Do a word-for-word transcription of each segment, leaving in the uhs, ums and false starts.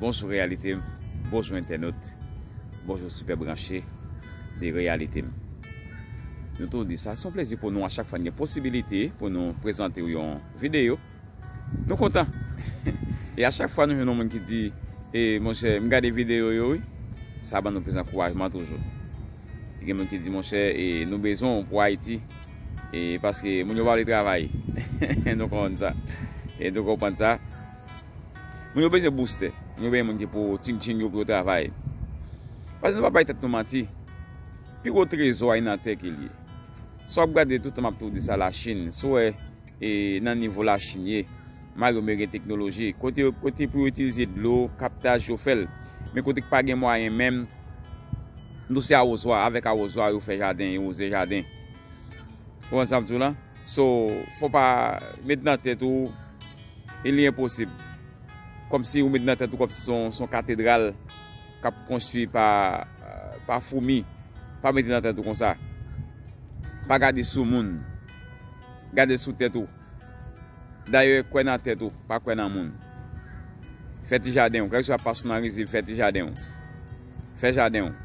Bonjou Reyalite m, bonjou entènot, bonjou sipè branche de Reyalite m. Nou tou di sa, se yon plezi pou nou a chak fwa n gen posibilite pou nou prezante w yon videyo. Nou kontan. E a chak fwa nou jwenn yon moun ki di, e monchè, m gade videyo yo wi, sa ban nou plis ankourajman toujou. Gen moun ki di, monchè, e nou bezwen w pou Ayiti, e paske moun yo pa vle travay. Nou konprann sa. E nou konprann sa. Moun yo bezwen boustè. Moun yo bezwen moun ki pou tching tching yo pou yo travay. Paske nou pa bay tèt nou manti. Pi gwo trezò a nan tè ke l ye. Sa w ap gade tout tan m ap toujou di sa, Lachin. Si w wè, e nan nivo Lachin ye, malgre yo gen teknoloji, kote, kote pou yo itilize dlo, kaptaj, yo fè l. Men kote k pa gen mwayen menm, nou se awozwa, avèk awozwa yo fè jaden, yo wouze jaden. Ou konprann sa m di w la? So, fò pa met nan tèt ou, e li enposib. Kòmsi ou met nan tèt ou kòmsi se yon, se yon katedral k ap konstwi pa, pa foumi. Pa mete nan tèt ou konsa. Pa gade sou moun. Gade sou tèt ou. Dayè, kwè nan tèt ou, pa kwè nan moun. Fè ti jaden w. Kèlkeswa pas ou nan rizib, fè ti jaden w. Fè jaden w.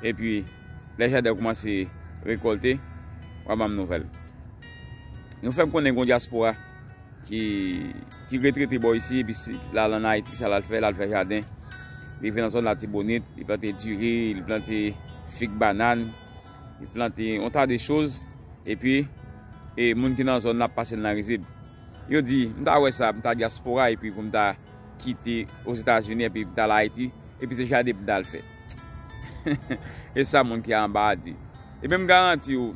Epi, lè jaden w kòmanse rekòlte, w a ban m nouvèl. Nou fè m konnen gen yon dyaspora ki, ki retrete bò isi, epi si, l al ann Ayiti, sa l al fè, l al fè jaden. Li rive nan zòn Latibonit, li plante diri, li plante fig, bannann, li plante yon ta de choz, epi, e moun ki nan zòn nan ap pase l nan rizib. Yo di, m ta wè sa, m ta dyaspora, epi pou m ta kite Ozetazini, epi m ta al Ayiti, epi se jaden m ta al fè. E sa moun ki anba a di. Ebyen, m garanti w,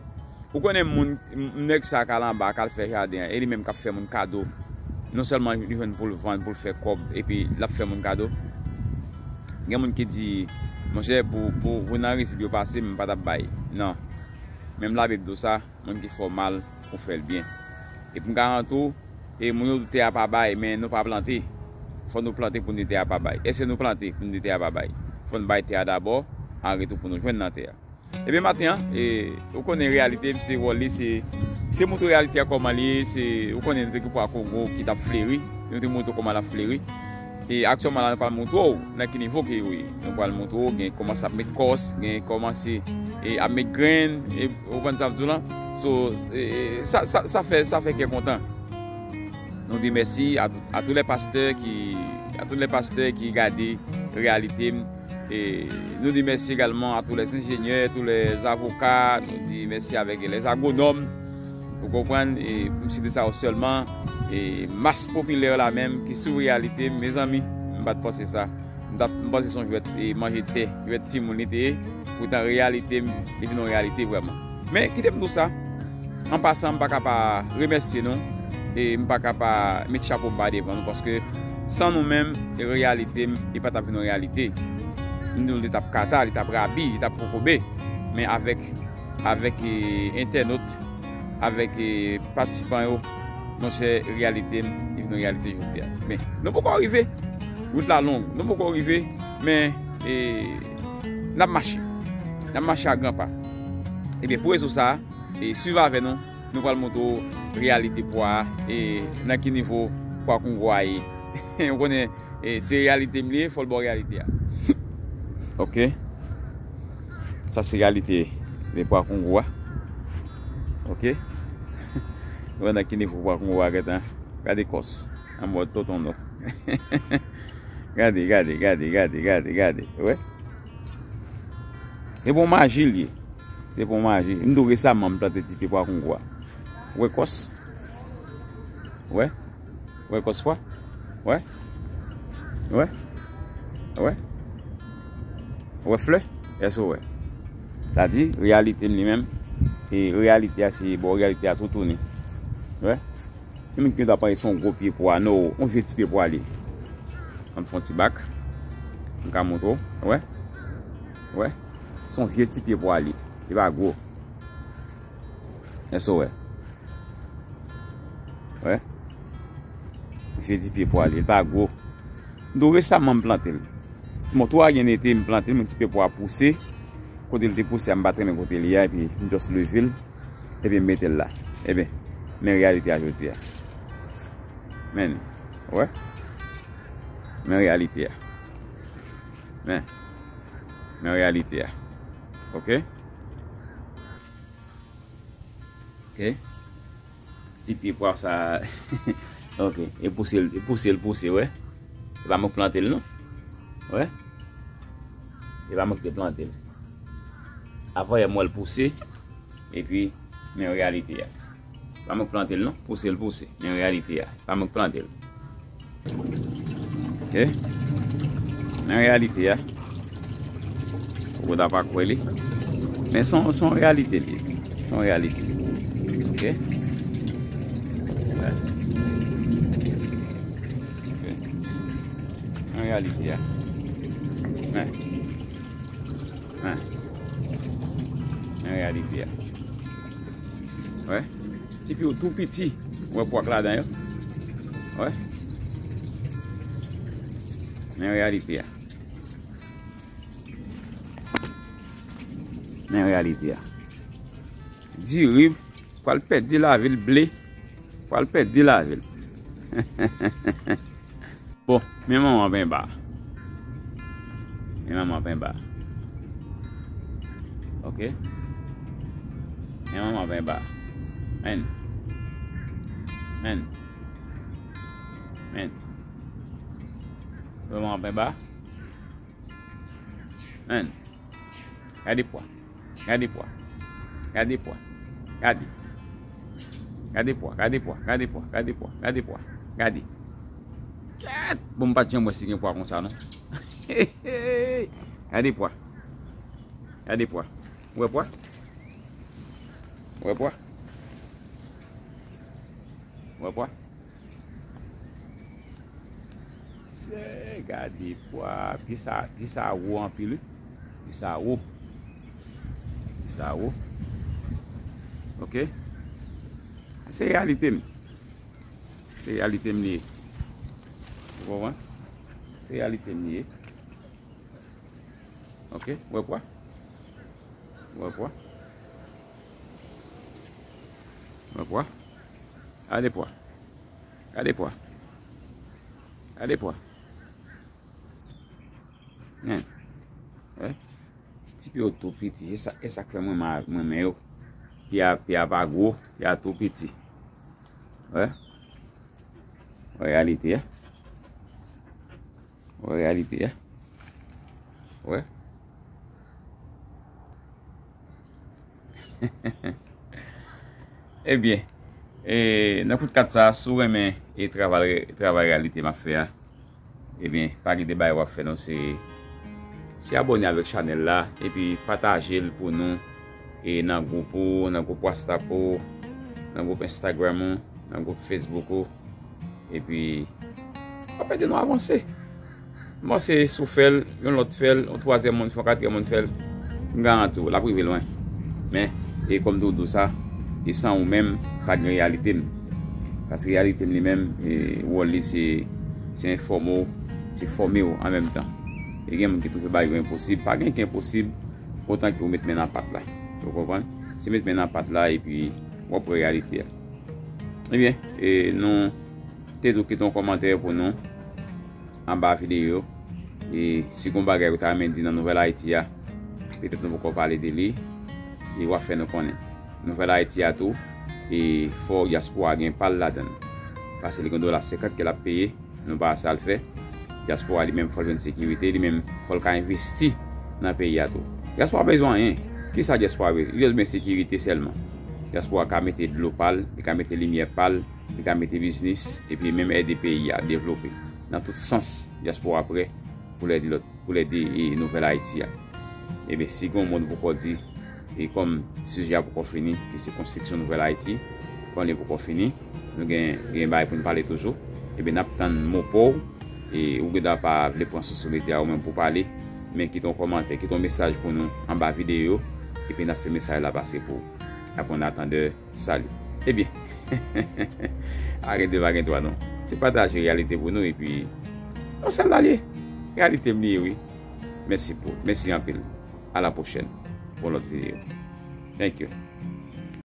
ou konnen moun, m, nèg sa k al anba, k al fè jaden an, e li menm k ap fè moun kado. Non sèlman li jwenn pou l vann, pou l fè kòb, epi l ap fè moun kado. Gen moun ki di, monchè, pou, pou, pou nan rizib yo pase, m pa t ap bay. Non. Menm Labib di w sa, moun ki fè w mal, ou fè l byen. Epi m garanti w, e moun yo di tè a pa bay, men nou pa plante. Fò nou plante pou n di tè a pa bay. Èske nou plante pou n di tè a pa bay? Fò n bay tè a dabò, an retou pou nou jwenn nan tè a. Ebyen, maten an, e, ou konnen Reyalite m, se wòl li, se, se montre Reyalite a kòman li ye, se, ou konnen nou te gen pwa Kongo ki t ap fleri, nou te montre w kòman l ap fleri. E aktyèlman la, nou pral montre w nan ki nivo ke yo ye. Nou pral montre w, gen kòmanse ap met kòs, gen kòmanse, e, ap met grenn, e, ou konprann sa m di w lan? So, e, e, sa, sa, sa fè, sa fè kè kontan. Nou di mèsi a, a tous les pasteurs qui, à tous les pasteurs qui gade Reyalite m. E nou di mèsi egalman a tous les ingénieurs, tous les avocats, nou di mèsi avèk les agronomes. Ou konprann, e pou m site sa yo sèlman, e mas popilè la menm ki swiv Reyalite m, mezanmi, m pa t panse sa. M t ap, m panse se yon jwèt, e manje tè, jwèt timoun li te ye. Poutan Reyalite m, li vin yon reyalite vrèman. Men, kite m di w sa, an pasan, m pa ka pa remèsye nou, e m pa ka pa met chapo m ba devan nou, paske san nou menm, e Reyalite m, li pa t ap vin yon reyalite. M di w, li t ap kata, li t ap rabi, li t ap kokobe. Men avèk, avèk, e, entènot, avèk, e, patisipan yo, monchè, Reyalite m, li vin yon reyalite jodi a. Men, nou poko rive. Wout la long, nou poko rive, men, e, n ap mache. N ap mache a gran pa. Ebyen, pou rezon sa a, e, swiv avè nou, nou pral montre w reyalite pwa a, e, nan ki nivo pwa kongo a ye. Ou konnen, e, se reyalite m li ye, fò l ba w reyalite a. Ok. Sa se reyalite de pwa kongo a. Ok. Ou wè nan ki nivo pwa kongo a gentan. Gade kòs. An mòd tonton non. Gade, gade, gade, gade, gade, gade. Ou wè? Se pou maji l ye. Se pou maji. M tou resaman m plante ti pye pwa kongo a. Ou wè kòs? Ou wè? Ou wè kòs pwa? Ou wè? Ou wè? Ou wè? Ou wè flè? Èske ou wè? Sa di, reyalite m li menm, e reyalite a se bò reyalite a tou tounen. Ou wè? Gen moun ki ta panse se yon gwo pye pwa, non, yon vye ti pye pwa li. Ann fè yon ti bak. M ka montre w. Ou wè? Ou wè? Se yon vye ti pye pwa li. Li pa gwo. Èske ou wè? Ou wè? Vye ti pye pwa li. Li pa gwo. M tou resaman m plante l. Bon, twa gen ete m plante l, men ti pye pwa pouse. Kote l te pouse a, m pa t renmen kote li a, epi m just leve l. Epi m mete l la. Ebyen, men reyalite a jodi a. Men, ou wè? Men reyalite a. Men, men reyalite a. Ok? Ok? Ti pye pwa sa. Ok, e pouse l, e pouse l pouse, wè. E pa mwen k plante l, non. Wè. E pa mwen ki te plante l. Avan yè m wè l pouse, epi, men reyalite a. Pa mwen k plante l, non. Pouse l pouse. Men reyalite a. Pa mwen k plante l. Ok? Men reyalite a. Ou ta pa kwè li. Men son, son reyalite li. Son reyalite. Ok? Wè. Ok. Men reyalite a. Men. Men. Men reyalite a. Wè. Ti pye yo tou piti. Ou wè pwa k ladan yo. Wè. Men reyalite a. Men reyalite a. Diri pral pèdi lavi l, ble pral pèdi lavi l. Bon, men manman penba. Men manman penba. Ok. Men manman penba. Men. Men. Men. Men manman penba. Men. Gade pwa. Gade pwa. Gade pwa. Gade. Gade pwa, gade pwa, gade pwa, gade pwa, gade pwa. Gade. Kèt! Bon, m pa t janm wè si gen pwa konsa, non. Gade pwa. Gade pwa. Ou wè pwa? Ou wè pwa? Ou wè pwa? Se, gade pwa, pye sa, pye sa wo anpil, wi. Pye sa wo. Pye sa wo. Ok? Se reyalite m. Se reyalite m li ye. Ou konprann? Se reyalite m li ye. Ok, wè pwa. Wè pwa. Wè pwa. Gade pwa. Gade pwa. Gade pwa. Hen. Wè. Ti pye yo tou piti. E sa, e sa k fè mwen ma-, mwen renmen yo. Pye a, pye a pa gwo, pye a tou piti. Wè. Wè reyalite a. Wè reyalite a. Wè. Ebyen, e, nan kout kat sa, si w renmen e travay, travay reyalite m ap fè a, ebyen, pa gen de bagay w ap fè non, se, se abòne avèk chanèl la, epi pataje l pou nou, e nan gwoup ou, nan gwoup WhatsApp ou, nan gwoup Instagram ou, nan gwoup Facebook ou. Epi, w ap ede nou avanse. M panse si w fè l, yon lòt fè l, yon twazyèm moun fè l, yon katriyèm moun fè l, m garanti w, l ap rive lwen. Men, e kòm toujou sa, e san ou menm, pa gen reyalite m. Paske reyalite m li menm, e, wòl li se, se enfòme w, se fòme w an menm tan. E gen moun ki prefere ba yo enposib. Pa gen ki enposib, otan ke w met men nan pat la. Ou konprann? Se met men nan pat la, epi w ap wè reyalite a. Ebyen, e, nou te di w kite yon kòmantè pou nou anba videyo. E si gon bagay ou ta renmen di nan Nouvèl Ayiti a, petèt nou poko pale de li, e w a fè nou konnen. Nouvèl Ayiti a tou, e fò dyaspora gen pa l ladan l. Paske li gen dola senkant ke l ap peye, nou pa sa l fè. Dyaspora li menm fò l jwenn sekirite, li menm fò l ka envesti nan peyi a tou. Dyaspora pa bezwen anyen. Kisa dyaspora bezwen? Li bezwen sekirite sèlman. Dyaspora ka mete dlo pa l, li ka mete limyè pa l, li ka mete biznis, epi menm ede peyi a devlope. Nan tout sans, dyaspora prè pou l ede lòt, pou l ede, e, Nouvèl Ayiti a. Ebyen, si gen yon mo nou poko di, e kòm sijè a poko fini, ki se konstriksyon Nouvèl Ayiti, kòm li poko fini, nou gen, gen bagay pou nou pale toujou, ebyen, n ap tann mo pa w, e ou gen dwa pa vle pran sosyo medya ou menm pou pale, men kite yon kòmantè, kite yon mesaj pou nou anba videyo, epi n ap fè mesaj la pase pou ou. Apre, an atandan, Sali. Ebyen, pa gen de, pa gen twa non. Se pataje reyalite pou nou epi yon sèl la li ye. Reyalite m li ye, wi. Mèsi pou, mèsi anpil. A la pwochèn pou yon lòt videyo. Thank you.